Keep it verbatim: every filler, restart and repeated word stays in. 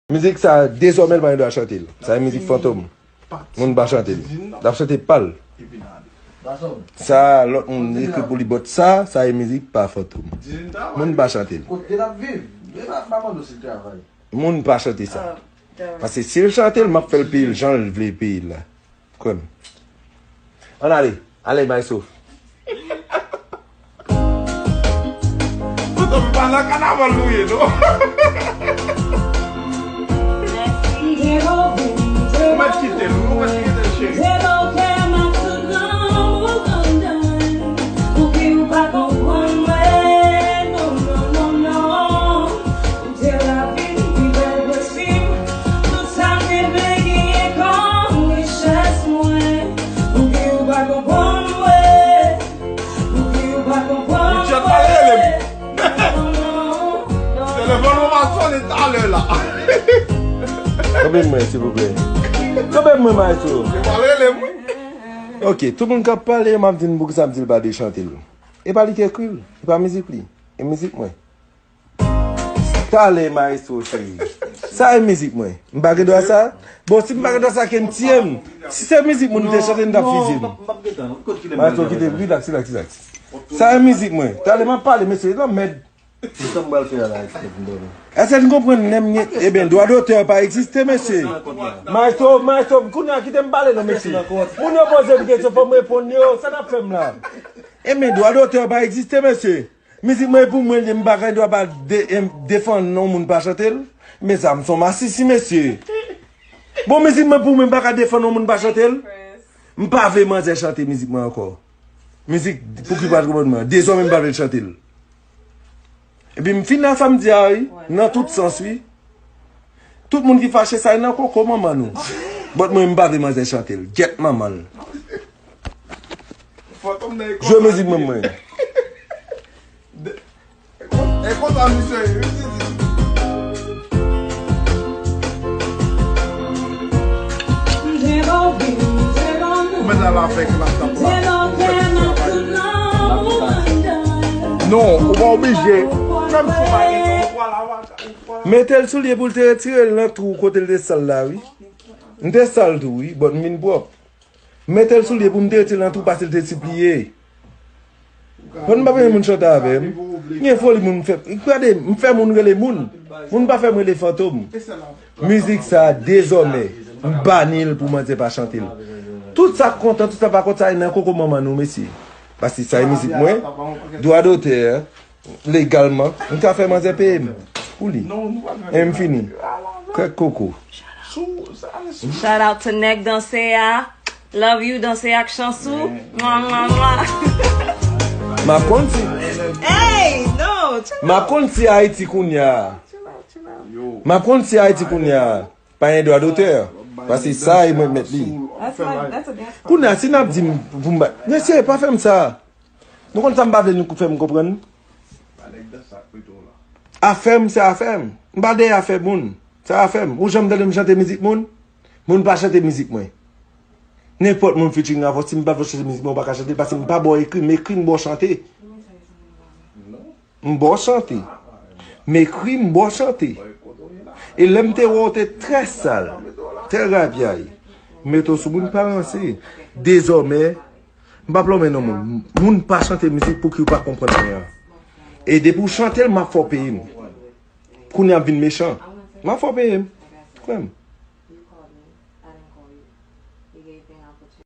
Mizik sa, dezòmè l pa gen dwa chante l. Sa e mizik Fantom. Moun pa chante l. L ap chante pa l. Sa lòt moun ekri pou li, but sa, sa e mizik pa Fantom. Moun pa chante l. Moun pa chante sa. Paske si l chante l, m ap fè l peye l jan l vle peye l la. Kwè m. Ann ale. Ale, maestro. Fantom, pa nan kanaval nou ye, non. Ou mèt kite l, ou mèt kite l, cheri. Te la vin pi bèl posib. Tout sa m te vle genyen kòm richès mwen. Pouki ou pa konprann mwen? Pouki ou pa konprann mwen? Richard pa rele m. Non, non, non, non. Telefòn mwen pa sonnen talè la. Kanpe mwen, silvouplè. Kanpe mwen, maestro. Yo pa rele m, wi. Ok, tout moun k ap pale, m ap di n poukisa m di l pa dechante l. E pa li ki ekri l, e pa mizik li, e mizik mwen. Talè, maestro cheri. Sa e mizik mwen. M pa gen dwa sa? Bon, si m pa gen dwa sa, ke n tiye m. Si se mizik moun m te chante, n t ap fiziye m. Maestro, kite, relax, relax, relax. Sa e mizik mwen. Talè, m ap pale, mesye, lanmèd. Èske n konprann, nèm gen, ebyen, dwa dotè pa egziste, mesye. Maestro, maestro, kounye a kite m pale non, mesye. Moun yo poze m kesyon, fò m reponn yo. Sa n ap fè m la? Ebyen, dwa dotè pa egziste, mesye. Mizik mwen pou mwen li, m pa gen dwa pa de, em, defann yon moun pa chante l. Mezanmi, se yon masisi, mesye. Bon, mizik mwen pou mwen, m pa ka defann yon moun pa chante l. M pa vle manzè chante mizik mwen ankò. Mizik, pouki pa konprann mwen? Dezòmè m pa vle l chante l. Epi m fin nan sa m di a, wi. Nan tout sans, wi. Tout moun ki fache sa, e nan koko manman nou. But mwen, m pa vle manzè chante l. Gyèt manman l. Jwe mizik mwen, mwen. E konsa misye ye, wi, Didi. Ou mèt al avèk laptop la. Non, ou pa oblije. Menm si w pa gen, non, ou pral avèk. Mete l sou lye pou l te retire l nan twou kote l te sal la, wi. M te sal tou, wi, but m vin pwòp. Mete l sou lye pou m te retire l nan twou pase l te sipliye. Bon, m pa vle moun chante avè m. M gen foli moun m fè. Gade, m fè moun rele moun. Moun pa fè m rele fantom. Mizik sa, dezòmè, m bani l pou manzè pa chante l. Tout sa k kontan, tout sa pa kontan, sa e nan koko manman nou, mesye. Paske sa e mizik mwen. Dwa dotè, legalman, m ka fè manzè peye m pou li. E m fini. Kèk koko. Shout out to Nèg Danse a. Love you, Danse ak Chans ou. Mwa, mwa, mwa. M ap konn si, hey, no, chill out. M ap konn si Ayiti kounye a. Chill out, chill out. M ap konn si Ayiti kounye a. Pa gen dwa dotè. Paske sa e mwen k mèt li. That's my, that's a dance partner. Kounye a, si n ap di m pou m ba, mesye, pa fè m sa. Nou konn sa m pa vle nou fè m konprann? Afè m, se afè m. M pa dèyè afè moun. Se afè m. Ou janm tande m chante mizik moun? Moun pa chante mizik mwen. Nenpòt moun featuring avè w, si m pa vle w chante mizik mwen, ou pa ka chante l, paske m pa ba w ekri, m ekri, m ba w chante. M ba w chante. M ekri, m ba w chante. E lè m te wè w te trè sal, trè rapyay, m mete w sou moun pa ranse, dezòmè, m p ap lonmen non moun. Moun pa chante mizik pouki w pa konprann mwen an. E depi w chante l, m ap fè w peye m. Kounye a m vin mechan. M ap fè w peye m. Kwè m.